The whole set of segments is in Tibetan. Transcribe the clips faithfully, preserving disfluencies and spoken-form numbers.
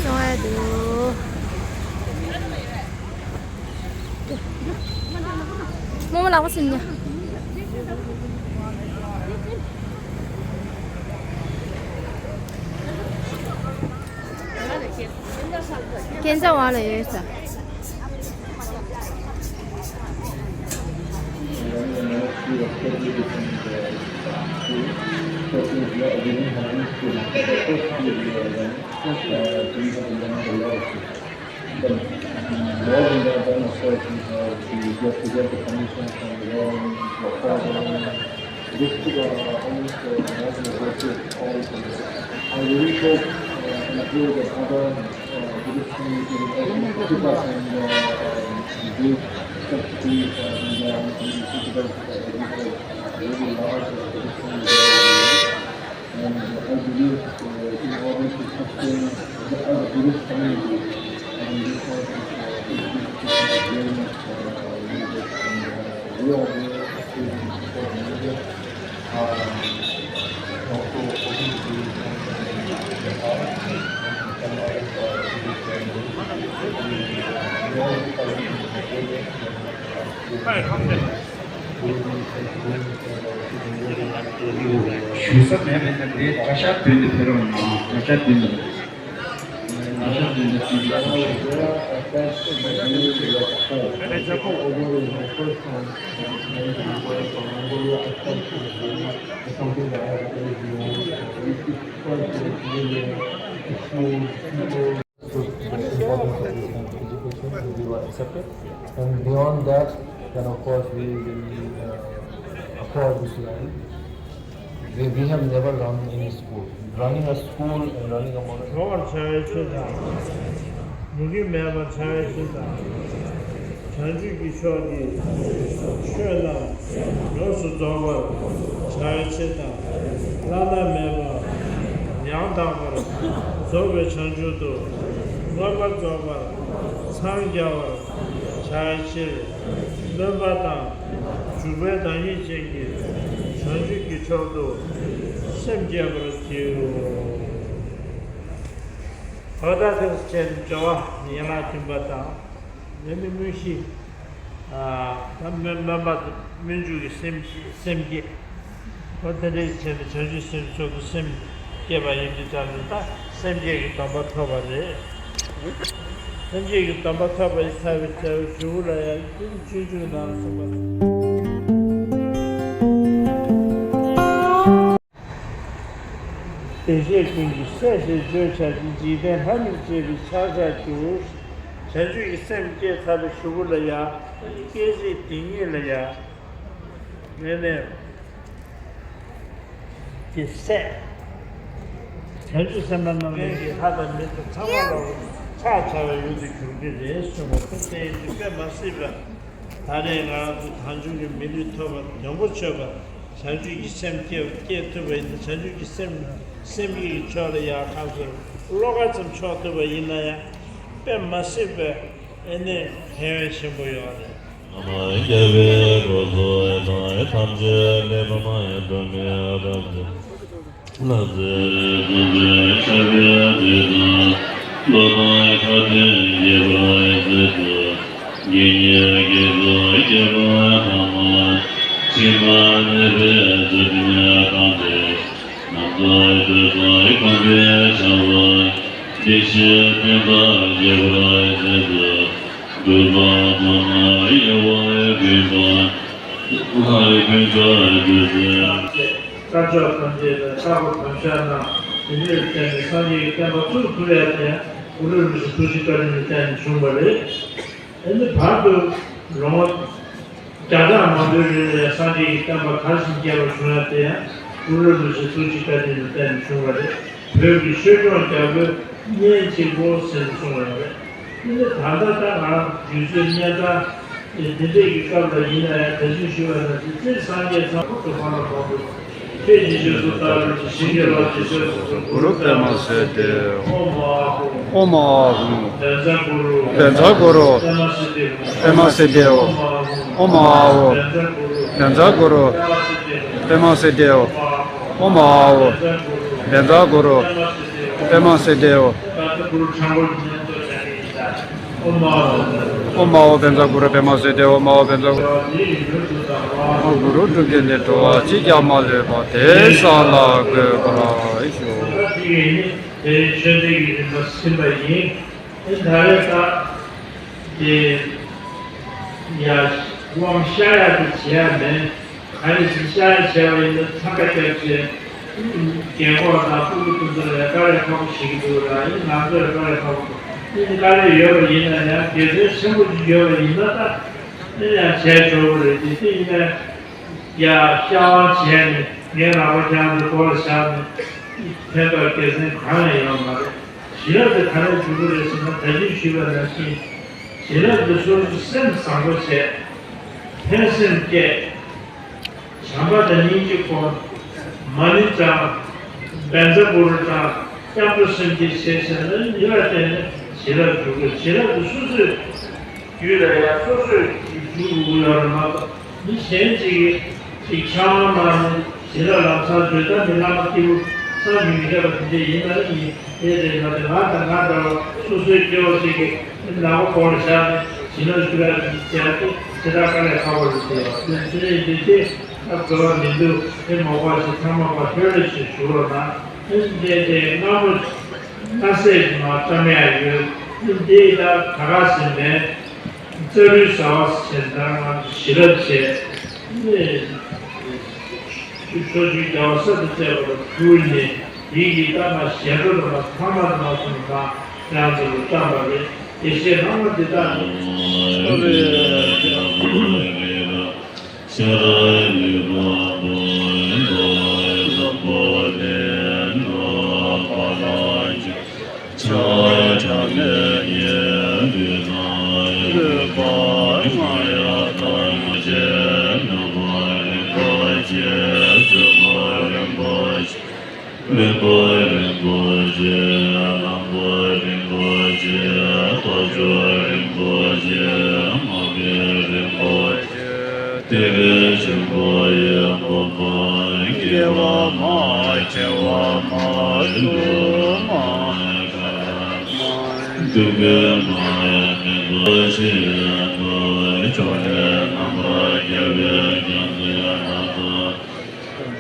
ཡོང་ཡ་འདུག་རྨོ་མོ་ལག་པ་ཟིན་ཉ། སྐྱེན་ཆ་བ་ལ་ཡོད་ས། But more than that, then of course we have to get to get the permission from the government to acquire the land. This took, uh, almost, uh, more than a decade, all of this. I really hope, uh, and I feel that other, uh, Buddhist communities will also keep us and, uh, do such things, uh, in their own communities because, uh, we have a really large, uh, Buddhist community. And I believe, uh, in order to sustain the other Buddhist community, and this one is, uh, is, is very much, uh, needed, and, uh, we are very active in supporting media. Um, also hoping to do something in Japan and some other, uh, Buddhist communities. We, uh, we always try to do the good and, uh, ཞུ་ས་མེད་པས་ན་དེ་དགྲ་ཤ་བདུན་དེ་ཕེབས་རོགས་གནང་། དགྲ་ཤ་བདུན་དེ། དགྲ་ཤ་བདུན་དེ་ཕེབས་རོགས་གནང་། Important education, we were accepted. And beyond that, then of course we will, uh, acquire this land. We, we have never run any school. Running a school and running a monastery. གྲོགས་བར་བྱ་བའི་ཆོས་དང་། མུ་གེ་མེད་པར་བྱ་བའི་ཆོས་དང་། བྱང་ཆུབ་ཀྱི་ཕྱོགས་ཀྱི་ཆོས་རྣམས་ཡོངས་སུ་རྫོགས་པར་བྱ་བའི་ཆེད་དང་། བླ་ན་མེད་པ་ཡང་དག་པར་རྫོགས་པའི་བྱང་ཆུབ་ཏུ་མངོན་པར་རྫོགས་པར་འཚང་རྒྱ་བར་བྱ་བའི་ཕྱིར། སྨོན་པ་དང་འཇུག་པའི་བདག་ཉིད་ཅན་གྱི་བྱང་ཆུབ་ཀྱི་མཆོག་ཏུ་སེམས་བསྐྱེད་པར་བགྱིའོ། འོ་ད་དེ་ཚོ་བྱས་ནས་སྦྱོར་བ་ཡན་ལག་བདུན་པ་དང་། དེ་ནི་དངོས་གཞི། ཨ། ད་སྨོན་སྨོན་པ་དང་སྨོན་འཇུག་གི་སེམས་བསྐྱེད། འོ་དེ་འདྲའི་བྱས་ནས་བྱང་ཆུབ་སེམས་མཆོག་ཏུ་སེམས་བསྐྱེད་པ་ཡིན་དུས་ཙམ་ནས་ད་སེམས་བསྐྱེད་ཀྱི་སྡོམ་པ་ཐོབ་པ་རེད། སེམས་བསྐྱེད་ཀྱི་སྡོམ་པ་ཐོབ་པ་ཡིན་ཚར་བའི་རྗེས་སུ་ལ་ཡང་སྤྱོད་འཇུག་ནང་གསུངས་པ། བདེ་གཤེགས་ཀུན་གྱི་སྲས་ཞེས་བརྗོད་བྱ་ཞིང་། འཇིག་རྟེན་ལྷ་ཉིད་བཅས་པའི་ཕྱག་རྒྱར་གྱུར། བྱང་ཆུབ་ཀྱི་སེམས་བསྐྱེད་ཚར་བའི་གཞུག་གུ་ལ་ཡང་སྐད་ཅིག་དེ་ཉིད་ལ་ཡང་། དེ་ནས་ཀྱི་སྲས། བྱང་ཆུབ་སེམས་དཔའ་རྣམས་ཀྱི་ལྷ་དང་མི་དང་ཚང་མ་ལ་ཕྱག་བྱ་བའི་ཡུལ་དུ་གྱུར་གྱི་རེད་གསུངས་པ་དེ་ལྟའི་དུས་དཔེ་མ་སྲིད་པ། ད་རེས་ང་རང་ཚོ་དལ་འབྱོར་གྱི་མི་ལུས་ཐོབ་པ་དོན་གོ་ཆོད་པ། བྱང་ཆུབ་ཀྱི་སེམས་བསྐྱེད་བསྐྱེད་ཐུབ་པ་ཡིན་ན། བྱང་ཆུབ་ཀྱི་སེམས་སེམས་བསྐྱེད་ཀྱི་ཕྱོགས་ལ་ཡར་ཁ་སོར་བློ་ཁ་ཙམ་ཕྱོགས་ཐུབ་པ་ཡིན་ན་ཡང་དཔེ་མ་སྲིད་པའི་ཨེ་ནས་ཕན་ཡོན་ཆེན་པོ་ཡོད་རེད། ནམ་མཁའ་ཁྱབ་པའི་འོད་ཟེར་དང་། ཐམས་ཅད་ལས་པདྨ་འོད་ཀྱི་རབ་ཏུ། ལྷ་རྫས་རྫོགས་པའི་ཆར་པའི་དུས་དང་། ལོ་ཟླ་མཁའ་སྤྲིན་རྒྱས་པར་མཛད་དེ། དགེ་བསྙེན་དགེ་ཚོགས་སྐྱེ་བོ་ཐམས་ཅད། ཕྱི་མ་ནད་པའི་རྩོད་ལྡན་དང་འདྲེས། ནམ་མཁའ་སྤྲོས་པའི་དགོངས་པའི་ཆར་པ། བདེ་གཤེགས་ཕན་པ་རྒྱས་པར་མཛད་དེ། སྒྲུབ་པ་སྒོམ་པ་དབྱེ་བ་ཀུན་ཏུ། ལྷ་ཀུན་དགའ་བར་མཛད་དེ། དཀར་ཕྱོགས་ཐམས་ཅད་དང་ཆགས་པ་དམ་བཅའ་རྣམས་དེ་འདྲའི་བརྟེན་ནས་སངས་རྒྱས་ཀྱི་བསྟན་པ་ཚུར་ཐུབ་ཡ་དེ་ཡང་གུ་རུ་རིན་པོ་ཆེ་ཐུགས་རྗེ་བཀའ་དྲིན་ལ་བརྟེན་ནས་བྱུང་བ་རེད། ཨ་ནི་བར་དུ་ལོ་ངོ་བརྒྱ་ཕྲག་མང་པོའི་རིང་ལ་ཡང་སངས་རྒྱས་ཀྱི་བསྟན་པ་གར་ཞིང་རྒྱས་པར་བྱུང་ཡ་དེ་ཡང་གུ་རུ་རིན་པོ་ཆེ་ཐུགས་རྗེ་བཀའ་དྲིན་ལ་བརྟེན་ནས་བྱུང་བ་རེད། བོད་ཀྱི་ཆོས་སྐྱོང་རྒྱལ་པོའི་གཉེན་གཅིག་པོ་ཟེར་ནས་གསུངས་པ་ཡོད་རེད། དེ་ནི་ད་ལྟ་ད་ང་རང་དུས་ཚོད་གནས་སྟངས་དེ་འདྲས་ཀྱི་སྐབས་ལ་ཡིན་ན་ཡང་ད་གིན་ཞུས་པ་ནང་བཞིན་སྤྱིར་སངས་རྒྱས་ཚང་མ་དུ་ཁོ་ན་མང་པོ་ཁྱེད་ཀྱི་རྗེས་སུ་བདག་སློབ་ཀྱི་ཞིང་གི་རོ་ཞེས་ཟེར་སོ། གུ་རུ་པདྨ་སིདྡྷི། ཨོཾ་ཨཱཿཧཱུྃ། ཨོཾ་ཨཱཿཧཱུྃ། བཛྲ་གུ་རུ། བཛྲ་གུ་རུ། པདྨ་སིདྡྷི་ཧཱུྃ། པདྨ་སིདྡྷི་ཧཱུྃ། ཨོཾ་ཨཱཿཧཱུྃ། བཛྲ་གུ་རུ། པདྨ་སིདྡྷི་ཧཱུྃ། ཨོཾ་ཨཱཿཧཱུྃ། བཛྲ་གུ་རུ། པདྨ་སིདྡྷི་ཧཱུྃ། གུ་རུ་ཁྲ་འགོར་གྱི་ནས་གཙོ་བྱ་གི་ཡིན་ད། ཨོ་མ་ཨོ། ཨོ་མ་ཨོ་བཛྲ་གུ་རུ་པདྨ་སིདྡྷི། ཨོ་མ་ཨོ་བཛྲ་གུ་རུ། ཨོ་གུ་རུ་ཀྲུང་གིས་ནི་འགྲོ་བ་གཅིག་ཀྱང་མ་ལུས་པ་དེ་སངས་ལ་འགོད་པར་ཤོག། དེ་ཡིན་ནི་དེ་ཆོས་འབྲེལ་གྱི་རིམ་པ་ཟིན་པ་ཡིན། དེ་ད་རེས་ད་དེ་ཡ་དབང་བཤགས་ཡ་དེ་བྱེད་ཡ་མེད། ག་རེ་ཞིག་བཤགས་ཡ་བྱས་པ་ཡིན་ན་འཚང་ཁ་རྒྱབ་བྱས། རྒན་འཁོགས་དང་སྤུ་གུ་དེ་ཚོ་ལ་དཀའ་ལས་ཁག་པོ་ཞིག་འདུག་ལ། ཡིན་ང་ཚོ་ལ་དཀའ་ལས་ཁག་པོ་འདུག་ཡིན་དཀའ་ལས་ཡོད་པ་ཡིན་ན་ཡང་དགེ་མཚན་ཆེན་པོ་ཅིག་ཡོད་པ་ཡིན་ན་ད་ཡིན་ཡང་བྱས་ཆོག་གི་རེད། དེ་དེ་ཡིན་ན་ཡ་བཤགས་དབང་བྱས་ནས་ངའི་ལག་པ་བརྐྱངས་ཏེ་སྒོ་ལ་བཞག་ནས་ཕན་ཐོགས་དགེ་མཚན་གང་ཡང་ཡོད་མ་རེད། བྱིན་རླབས་དེ་ག་ནས་འཇུག་གི་རེད་ཟེར་ན། ད་གིན་ཞུས་པ་ནང་བཞིན་བྱིན་རླབས་དེ་སོ་སོའི་སེམས་བཟང་པོ་བྱས། ཕན་སེམས་བསྐྱེད། བྱམས་པ་དང་སྙིང་རྗེ་སྒོམ། མ་ཎི་བགྲང་། བཛྲ་གུ་རུ་བགྲང་། སྐྱབས་འགྲོ་སེམས་བསྐྱེད་བྱས་ཟེར་ན་ཡིད་ལ་བརྟེན་ནས་བྱིན་རླབས་འཇུག་དགོས། བྱིན་རླབས་དེ་སོ་སོའི་རྒྱུད་ལ་ཡང་སོ་སོས་ཀྱིས་འཇུག་དགོས་ཀྱི་ཡོད་རེད་མ་གཏོགས། མི་གཞན་གཅིག་གིས་ཅིག་ཕྱག་དབང་གནང་ནས་བྱིན་རླབས་ལམ་སང་བརྗོད་ད་མི་བླ་མ་སྐྱེས་བུ་བསམ་གྱིས་མི་ཁྱབ་པ་དེ་འདྲ་ཡིན་ན་ནི་དེ་རེད་མ་རེད། ང་དང་ང་འདྲ་བ་སོ་སོའི་སྐྱེ་བོ་ཞིག་གིས་ནག་པོ་སྒོ་ལ་བཞག་ནས་བྱིན་རླབས་ཞུ་ཡག་ཅིག་བྱས་ཏེ་དེ་དག་དཀའ་ལས་ཁག་པོ་རེད་ཟེར་བ་དེ་དེ་རེད། འདི་དེ་ད་དགོས་པ་མི་འདུག་དེ་མ་དགོས་ཞེས་ཚང་མ་ཕར་ལྷོད་ལྷོད་ཞིག་བཞུགས་རོགས་གནང་། དེ་འདྲ་དེ་སྔ་མོ་ལྟ་སེ་མ་བཀྲམ་ཡག་ཡོད། དེ་འདི་ད་ད་ག་ཟེར་མེད། རྩ་རུས་ཟ་བ་ཟེར་ད་ང་ཚོ་ཞི་རབ་བྱས་ནས་ཆུ་ཕྱོགས་བཅུའི་རྒྱལ་བ་སྲ་མཐའ་རྩེ་བ་ལ་ཕུལ་ནས་ཡིད་ཀྱི་ལྟ་མ་ཞལ་འགྲོ་ལ་མ་ཐ་མ་དུ་མ་སོང་ཙང་ཡང་དུ་བཀྲམ་པ་རེད། དེ་ཞེས་ལྷག་མ་འདི་དག་ལུས་པ་རིན་པོ་ཆེ། ལམ་པ་རིན་པོ་ཆེ། ཐོབ་བྱ་རིན་པོ་ཆེ། མ་སྐྱེས་རིན་པོ་ཆེ། གཏེར་ཆེན་པོ་ཡི་སྒོ་འཕར། སྐྱེ་བ་མ་བྱེ་བ་མ་ལུས་མ་རྒ་མ་སྡུག་གི་མ་ཡ་མི་འདུ་ཤེས་འདུ་ཕྱོགས་ནས་རྣམ་པར་རྒྱལ་བའི་ཀྱང་ཚུལ་ཡང་ན་ཚ།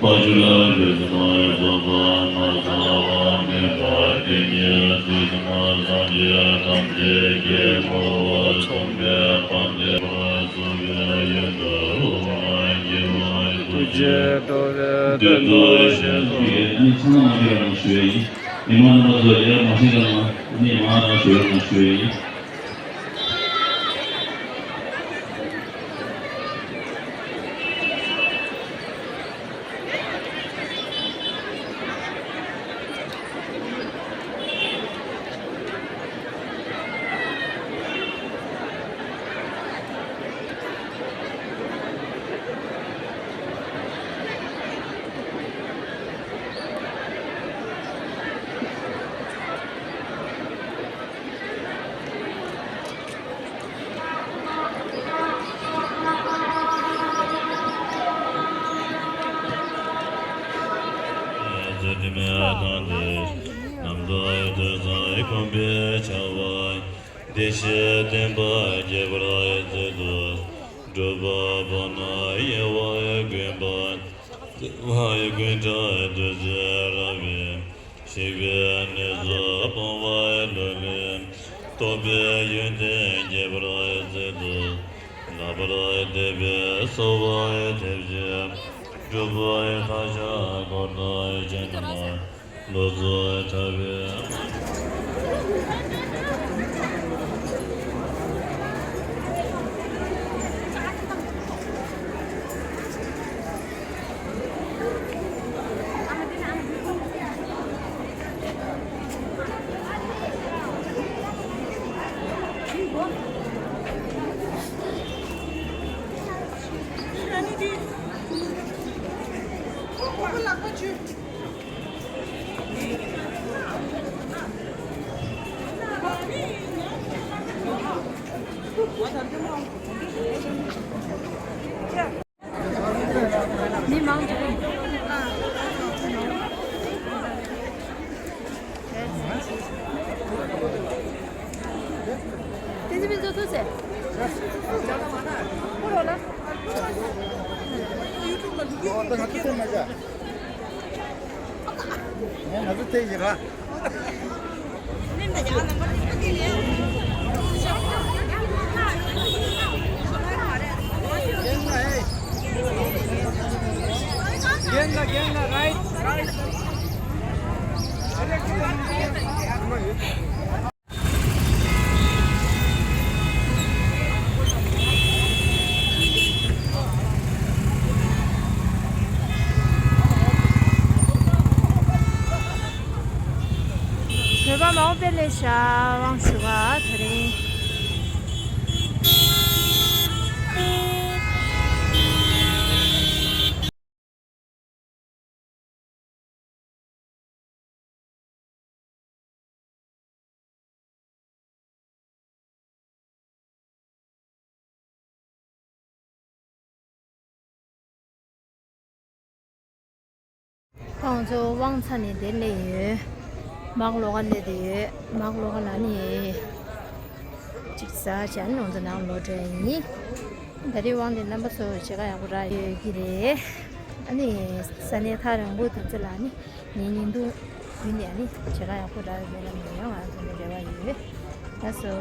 པ་ཅུ་ར་རི་སི་མ་སོགས་པ་མ་ཚང་བ་མེད་པ་དེ་ཉིད་དུས་སུ་མ་སངས་རྒྱས་ཐམས་ཅད་ཀྱི་ངོ་བོ་མཚུངས་པའི་དཔལ་ལྡན་པ་སོགས་པའི་ཡོན་ཏན་དབུ་མ་སྐྱེ་བ་ཐུགས་རྗེ་འགྲོ་བའི་དོན་དུ་ཞེས་སོ། ཚང་མ་མ་ཤེས་རང་ཞུ་ཡིན། མི་མང་རྣམ་པ་ཚོ་ཡར་མ་ཤེས་རང་ནི་མ་རང་ཞུ་ཡིན་ཞུ་ཡིན། བདེ་གཤེགས་བསྟན་པ་རྒྱས་པར་མཛད་དོ། སྒྲུབ་པ་པོ་ནི་དབྱེ་བ་ཀུན་སྤངས། བདེ་བ་ཀུན་བྲལ་བདུད་རྩི་རང་བས། གཤེགས་པའི་གནས་སུ་སྤོང་བ་ལྷུར་ལེན། རྟོགས་པའི་ཡོན་ཏན་རྒྱས་པར་མཛད་དོ། ལག་པར་གཏད་པས་གསོལ་བ་འདེབས་ཤིང་། སྒྲུབ་པའི་མཐའ་བཞག་འཁོར་དང་བཅས་རྣམས་ལ། ལོ་ཙཱ་གྲགས་པའི། མི་མང་ཆེ་བ། བོད་པ་མང་པོ་དཔེ་ལེགས་ཤག་དབང་ཞུ་བ་དེ་རིང་། ཁོང་ཚོ་དབང་ཚ་ནས་དེ་སླེབས་ཡོད། མག་ལོག་ག་སླེབས་བསྡད་ཡོད། མག་ལོག་ག་ལ་ནི་ཅིག་ཟ་བྱས་ནས་ང་ཚོ་ནང་ལོག་འགྲོ་ཡ་ཡིན། ད་རེས་དབང་དེ་རྣམ་པ་ཚོ་མཇལ་ཁ་ཡག་པོ་རག་ཡོད་ཀྱི་རེད། ཨ་ནི་ས་གནས་ཐག་རིང་པོ་དེ་ཚོ་ལ་ནི་ངའི་བརྙན་ཐུང་བརྒྱུད་ནས་ཨ་ནི་མཇལ་ཁ་ཡག་པོ་རག་ཡོད་པའི་ལམ་ནས་ཡང་ང་ཚོ་ནས་རེ་བ་ཡོད། ལགས་སོ།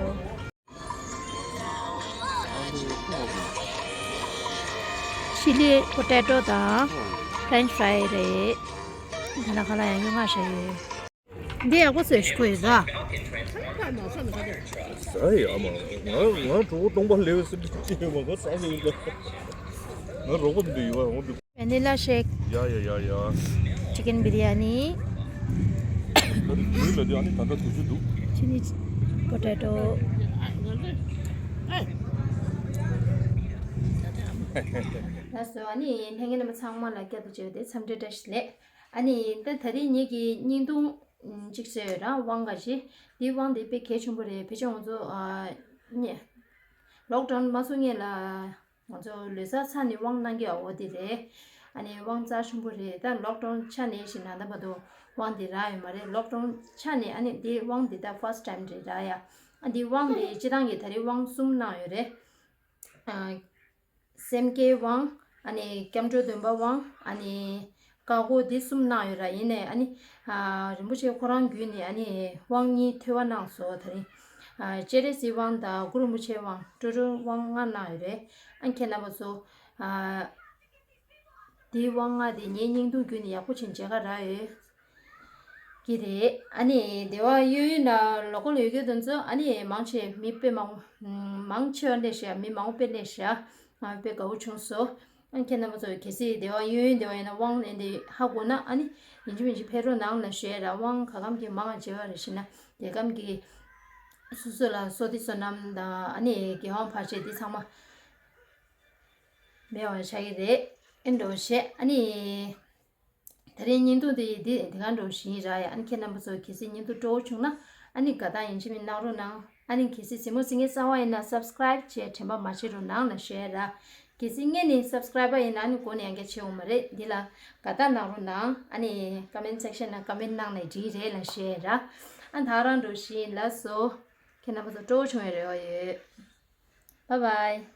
ཆི་ལི་པོ་ཏེ་ཏོ་དང་ཕྲེན་ཆི་ཕ་རའི་རེད། ད་ལྟ་ཁ་ལག་ཡང་ཉུང་ང་ཞིག་ཡོད། འདི་ཡག་པོ་བཟོས་ཤིག་ཁོས་ཟ། ཟ་ཡ་མ། ང་ང་གྲོགས་པོ་སྟོང་པ་ལེའུ་སི་ཅི་ཡོད་མ་ང་ཟ་ཟ་ཡོད། ང་རོགས་པ་འདི་ཡོད་པ་འོང་འདུག། ཝེ་ནི་ལ་ཤེག། ཡ་ཡ་ཡ་ཡ། ཅི་ཀན་བི་རི་ཡ་ནི། ད་རེས་དུས་ལ་དེ་ཨ་ནི་ད་ལྟ་དུས་ཚོད་འདུག། ཆི་ནི་པོ་ཏེ་ཏོ། ལགས་སོ། ཨ་ནི་ལྷན་རྒྱས་རྣམ་པ་ཚང་མ་ལ་བསྐྱར་དུ་མཇལ་བ་དེ་འཚམས་འདྲི་བཀྲ་ཤིས་བདེ་ལེགས། ཨ་ནི་ད་ད་རེས་ངེད་ཀྱི་བརྙན་ཐུང་གཅིག་བཟོས་ཡོད་ར། དབང་ག་ཞིག་འདི་དབང་འདི་དཔེ་གལ་ཆེན་པོ་རེད། ཕལ་ཆེར་ང་ཚོ་ཨ་ནི་ལོག་ཌའུན་མ་སོང་སྔོན་ལ། ང་ཚོ་ལོ་གསར་ཚར་ནས་དབང་གནང་གི་ཡོད་འོ་དེ་རེད། ཨ་ནི་དབང་རྩ་ཆེན་པོ་རེད། ད་ལོག་ཌའུན་ཆ་ནས་ཞིག་ན་ད་བར་དུ་དབང་དེ་རག་ཡོད་མ་རེད། ལོག་ཌའུན་ཆ་ནས་ཨ་ནི་དེ་དབང་དེ་ད་ཕར་སི་ཊི་ཊའིམ་རེད་རག་ཡ། ཨ་འདི་དབང་དེ་སྤྱི་བཏང་གི་ད་རེས་དབང་གསུམ་གནང་ཡོད་རེད། ཨ་སེམས་བསྐྱེད་དབང་། ཨ་ནི་སྐྱབས་འགྲོ་སྡོམ་པ་དབང་། ཨ་ནི་བཀའ་བསྒོ་འདི་གསུམ་གནང་ཡོད་ར། ཡིན་ནའི་ཨ་ནི་ཨ་རིན་པོ་ཆེ་ཁོ་རང་བརྒྱུད་ནས་ཨ་ནི་དབང་གཉིས་ཐོས་པ་གནང་སོང་། ད་རིང་ཨ་སྤྱན་རས་གཟིགས་དབང་དང་གུ་རུ་རིན་པོ་ཆེ་དབང་སྤྲོ་སྤྲོ་དབང་ལྔ་གནང་ཡོད་རེད། ཨ་ཁྱེད་རྣམ་པ་ཚོ་ཨ་འདིའི་དབང་ལྔ་དེ་ངའི་བརྙན་ཐུང་བརྒྱུད་ནས་ཡག་པོ་བྱས་མཇལ་ཁ་རག་ཡོད་ཀྱི་རེད། ཨ་ནི་སྡེ་བ་གཡས་གཡོན་ན་ལོ་ཀལ་ཡོད་མཁན་དེ་ཚོ་ཨ་ནི་མང་ཆེ་མི་དཔེ་མང་མང་ཆེ་བ་སླེབས་ཤག། མི་མང་པོ་དཔེ་སླེབས་ཤག། ང་དཔེ་དགའ་བོ་བྱུང་སོང་། ཨ་ཁྱེད་རྣམ་པ་ཚོ་གལ་སྲིད་སྡེ་བ་གཡས་གཡོན་སྡེ་བ་ཡིན་ན་དབང་ལེན་དེ་ཧ་གོ་ན་ཨ་ནི་ཡིན་གཅིག་མིན་གཅིག་ཕེབས་རོགས་གནང་ལ་ཞུ་ཡ་ར། དབང་ག་གམ་གྱི་མང་བ་བྱེད་པ་རེད་ཤི་ན་དེ་གམ་གྱི་སོ་སོ་ལ་བསོད་བདེ་བསོད་ནམས་དང་ཨ་ནི་རྒྱལ་དབང་བར་ཆད་དེ་ཚང་མ་མེད་པ་ཆགས་ཀྱི་རེད། ཨེ་འགྲོ་བྱེད་ཨ་ནི། ད་རིང་བརྙན་ཐུང་དེ་ཡི་འདི་འདི་ག་འགྲོ་བཞིན་ར་ཡ། ཨ་ནི་ཁྱེད་རྣམ་པ་ཚོ་གལ་སྲིད་བརྙན་ཐུང་སྤྲོ་བོ་བྱུང་ན་ཨ་ནི་དགའ་རྟགས་ཡིན་གཅིག་མིན་གནང་རོགས་གནང་། ཨ་ནི་གལ་སྲིད་གཟིགས་མོ་གཟིགས་མཁན་གསར་པ་ཡིན་ན་སབ་སི་ཀ་རའིབ་བྱས་དྲན་པ་མ་བརྗེད་རོགས་གནང་ལ་ཞུ་ཡ་ར། གལ་སྲིད་སྔོན་ནས་སབ་སི་ཀ་རའིབ་པ་ཡིན་ན་ཨ་ནི་མགོ་ནས་ཡང་བསྐྱར་བྱེད་འོང་མ་རེད། འདི་ལ་དགའ་རྟགས་གནང་རོགས་གནང་། ཨ་ནི་ཀོ་མེན་སེག་ཤན་ན་ཀོ་མེན་གནང་ནས་འགྲིག་རེད་ལ་ཞུ་ཡ་ར། ཨ་ད་རང་འགྲོ་བཞིན་ལགས་སོ། ཁྱེད་རྣམ་པ་ཚོ་སྤྲོ་བོ་བྱུང་བའི་རེ་བ་ཡོད། Bye bye.